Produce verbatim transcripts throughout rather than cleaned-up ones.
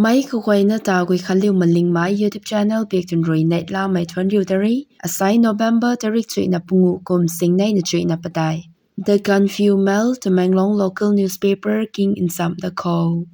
Mei kaguayna ta Guikhanliu Malingmei YouTube channel bik tun rui neihlamei thuanc riu ta re. Asai November tarik chuihna pungu kum singneina chuihna padeih. The Gaanphiu Mail, Tamenglong local newspaper king nchamh da khou.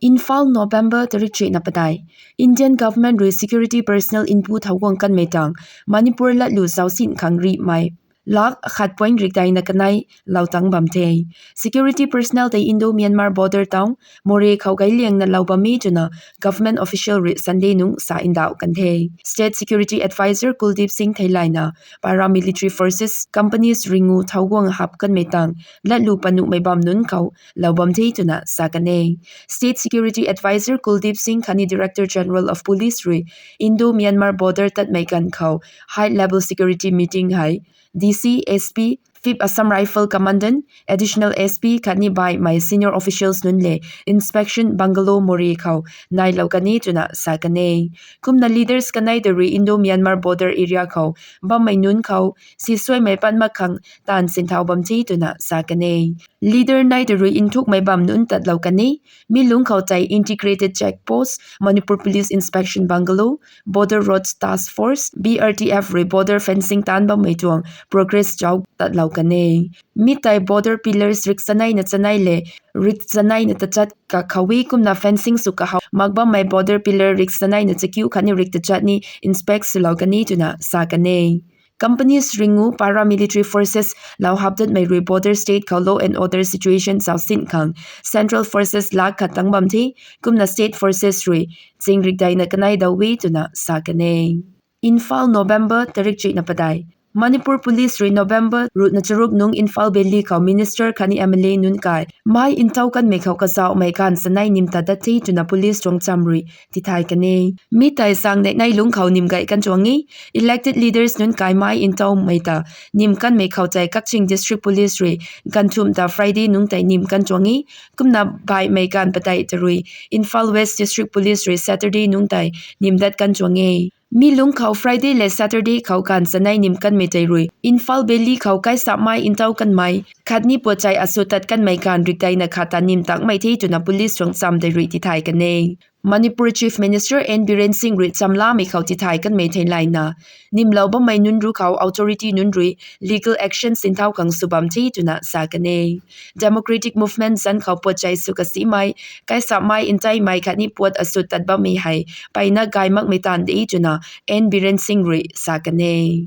Imphal, November tarik chuihna padeih. Indian government rui security personnel npu thau guang kanmei tang Manipur latlu zausin khang rihmei lakh akhat point rikdeina kanei lou tangc bam the. Security personnel tei Indo-Myanmar border town Moreh khou gayliangna lou bam e twna government official rui Sunday nungc sa ndauh kan the. State Security Advisor Kuldiep Singh theilayna paramilitary forces companies ringu thau guang hap kanmei tang latlu panuhmei bam nunc khou lou bam the twna sa kan e. State Security Advisor Kuldiep Singh khatni Director General of Police rui Indo-Myanmar border tatmei ganv khou high level security meeting hei D C, S P, Fifth Assam Rifle Commandant, Additional S P khatni baihmei senior officials nunc le inspection bungalow Moreh khou nailou kan e twna sa kan e. Kumna leaders kanei ta rui Indo-Myanmar border area khou bammei nunc khou sisuaimei pat mak khang taanv sinthau bam the twna sa kan e. Leader nai ta rui nthukmei bam nunc tatlou kan e. Mi lungc khou tei Integrated Check Post, Manipur Police Inspection Bungalow, Border Roads Task Force, B R T F rui border fencing taanc bammei tuang progress zauc tatlou kan e. Mi tei border pillars rik chaneina chanei le rik chaneina tachat kakhou e, kumna fencing sw kahou mak bammei border pillar rik chaneina chakiu khatni rik tachat ni inspect swlou kan e twna sa kan e. Companies ringu paramilitary forces lou hapdatmei rui border state khou law and order situation zausin khang central forces lakh khat tangc bam the, kumna state forces rui ching rikdeina kanei dau e twna sa kan e. Imphal, November tarik chuihna padeih. Manipur Police rui November ruhna charuk nungc Imphal Valley khou minister khatni M L A nunc kai mai ntou kanmei khou kazauhmei ganv chanei nim ta dat the twna police tuang cham rui tithay kan e. Mi tei sang neih nei lungc khou nim gay kan tuang e. Elected leaders nunc kai mai ntoumei ta nim kanmei khou tei Kakching District Police rui ganthumh ta Friday nungc tei nim kan tuang e. Kumna baihmei ganv padeih ta rui Imphal West District Police rui Saturday nungc tei nim dat kan tuang e. Mi lungc khou Friday le Saturday khou ganv chanei nim kanmei tei rui Imphal Valley khou kaisapmei ntou kanmei khatni puatchai asu tat kanmei ganv rikdeina khat ta nim tangmei the twna police tuang cham tei rui tithay kan e. Manipur Chief Minister N Biren Singh rui chamlamei khou tithay kanmei theilayna nimlou bammei nunc ru khou authority nunc rui legal action sinthau khang sw bam the twna sa kan e. Democratic movement zanc khou puatchai sw kasimei, kaisapmei nteimei khatni puat asu tat bammei hei mpeyna gay makmei taanv de twna N Biren Singh rui sa kan e.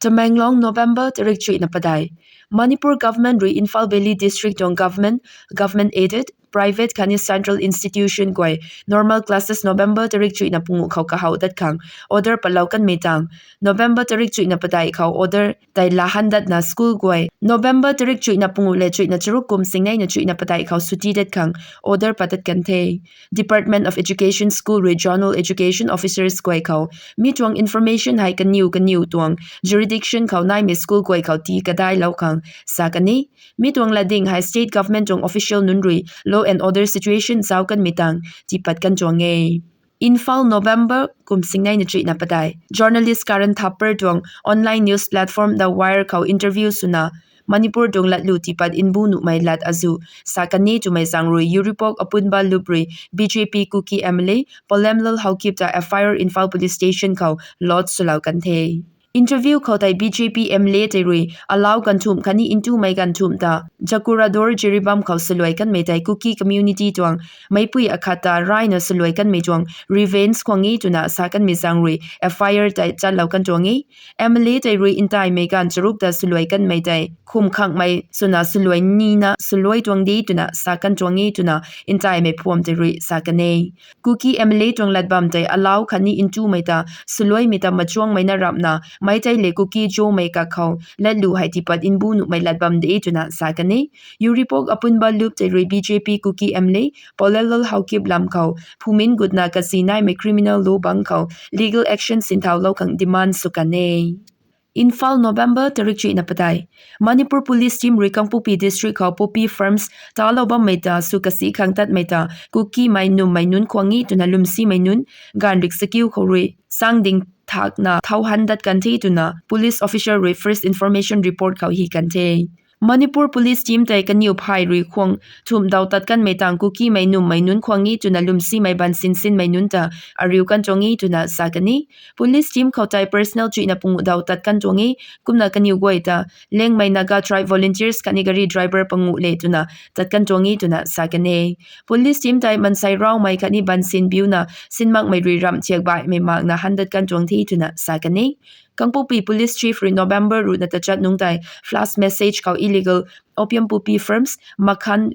Tamenglong, November tarik chuihna padeih. Manipur government rui Imphal Valley District tuang government, government aided, private khatni central institution guay normal classes November tarik chuihna pungu khou kahou dat khang order patlou kanmei tang November tarik chuihna padeih khou order tei lahan datna school guay November tarik chuihna pungu le chuihna charuk kum singneina chuihna padeih khou chuti dat khang order pat dat kan the. Department of Education school rui zonal education officers guay khou mi tuang information hei kaniw kaniw tuang jurisdiction khou naimei school guay khou tii kadailou khang sa kan e. Mi tuang latding hei state government tuang official nunc rui law and order situation zauc kanmei tang tiipat kan tuang e. Imphal, November kum singneina chuihna padeih. Journalist Karan Thapar tuang online news platform The Wire khou interview swna Manipur tuang latlu tiipat nbu nuhmei lat azuh sa kan e twmei zaeng rui Uripok Apunba Lup rui B J P Kuki M L A Polemlal Haokip ta F I R Imphal Police Station khou lodge swlou kan the. Interview khou tei B J P M L A tei rui alau ganthumh khatni ntumei ganthumh ta Jakurador Jiribam khou swluai kanmei tei Kuki community tuang meipui akhat ta rayna swluai kanmei tuang revenge khwang e twna sa kanmei zaeng rui F I R tei chatlou kan tuang e. M L A tei rui ntaimei ganv charuk ta swluai kanmei tei khum khangmei swna swluai nina swluai tuang de twna sa kan tuang e twna ntaimei phuam tei rui sa kan e. Kuki M L A tuang latbam tei alau khatni ntumei ta swluaimei ta machuangmei na rapna mei tei le Kuki Zomei kakhou latlu hei tiipat nbu nuhmei latbam de twna sa kan e. Uripok Apunba Lup tei rui B J P Kuki M L A Polemlal Haokip lam khou phumin gutna kasi naimei criminal law bang khou legal action sinthaulou khang demand sw kan e. Imphal, November tarik chuihna padeih. Manipur Police Team rui Kangpokpi District khou poppy farms talou bammei ta sw kasi khang tatmei ta Kukimei nummei nunc khwang e twna lwmsimei nunc ganv rik sakiu khou rui sangding thakna thau han dat kan the twna police officer rui First Information Report khou hi kan the. Manipur Police Team tei kaniw phay rui khwang thumh daw tat kanmei tang Kukimei nummei nunc khwang e twna lwmsimei bansin sinmei nunc ta ariu kan tuang e twna sa kan e. Police team khou tei personnel chuihna panguh daw tat kan tuang e, kumna kaniw guay ta Liangmei Naga Tribe Volunteers khatni gari driver panguh le twna tat kan tuang e twna sa kan e. Police team tei mansei raumei khatni bansin biuna sin makmei rui ramh thiak baihmei makna handat kan tuang the twna sa kan e. Kangpokpi Police Chief rui November ruhna tachat nungc tei flash message khou illegal opium poppy farms Makhan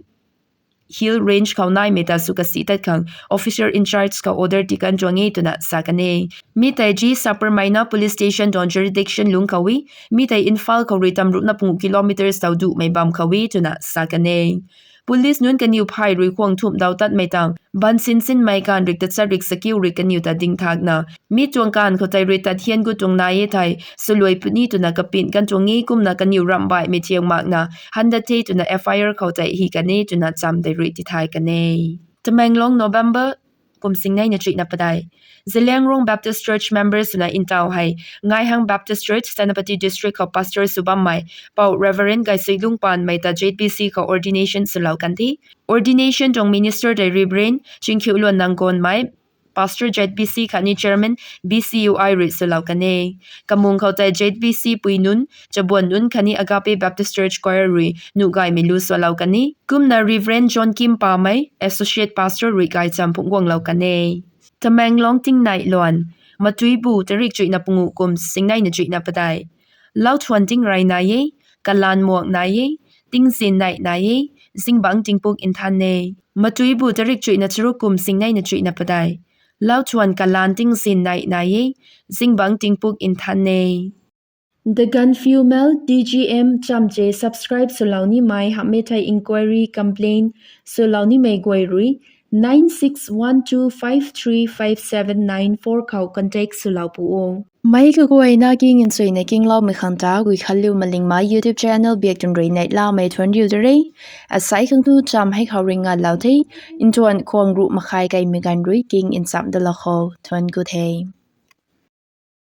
Hill Range khou naimei ta sw kasi tat khang officer in charge khou order ti kan tuang e twna sa kan e. Mi tei G Sapermeina Police Station tuang jurisdiction lungc khou e. Mi tei Imphal khou rui tamruhna panguh kilometers taw duhmei bam khou e twna sa kan e. Police nunc kaniw phay rui khwang thumh daw tatmei tang bansin sinmei kan rik tachat rik sakiu rui kaniw ta dingthakna mi tuang kan khou tei rui tat hian gut tuang nai e thei swluai puni twna kapin kan tuang e, kumna kaniw ramh baihmei thiak makna handat the twna F I R khou tei hi kan e twna cham tei rui tithay kan e. Tamenglong, November kum singneina chuihna padeih. Zeliangrong Baptist Church members swna ntaw hei Ngaihang Baptist Church, Senapati District khou pastor sw bammei Pou Reverend Gaisuilung Panmei ta Z B C khou ordination swlou kan the. Ordination tuang minister tei Reverend Chingkhiuluan Nanggonmei, pastor Z B C khatni chairman B C U I rui swlou kan e. Kamung khou tei Z B C pui nunc, chabuan nunc khatni Agape Baptist Church Choir rui nuh gaymei lu swlou kan e. Kumna Reverend John Kim Pamei, associate pastor rui gaychamv phungc guanglou kan e. Tamenglong tingneih luan. Matuibu tarik chuihna panguh kum singneina chuihna padeih. Lauthuan tingrey nai e, kalan muak nai e, tingzin neih nai e, zingbangc tingpuk nthan e. Matuibu tarik chuihna charuk kum singneina chuihna padeih. Lauthuan kalan tingzin neih nai e, zingbangc tingpuk nthan e. The Gaanphiu Mail, T G M chamche subscribe swlou nimei hamhmei thei inquiry, complaint swlou nimei guay rui nine six one two five three five seven nine four khou contact swlou pu o. Meic kaguayna king nchuina kingloumei khang ta Guikhanliu Malingmei YouTube channel biak twn rui neihlamei thuanc riu da re. Asei khang tu cham hei khou ringngatlou the. Ntuan khwang ruh makhai kaimei ganv rui king nchamh dalou khou thuanc ku the.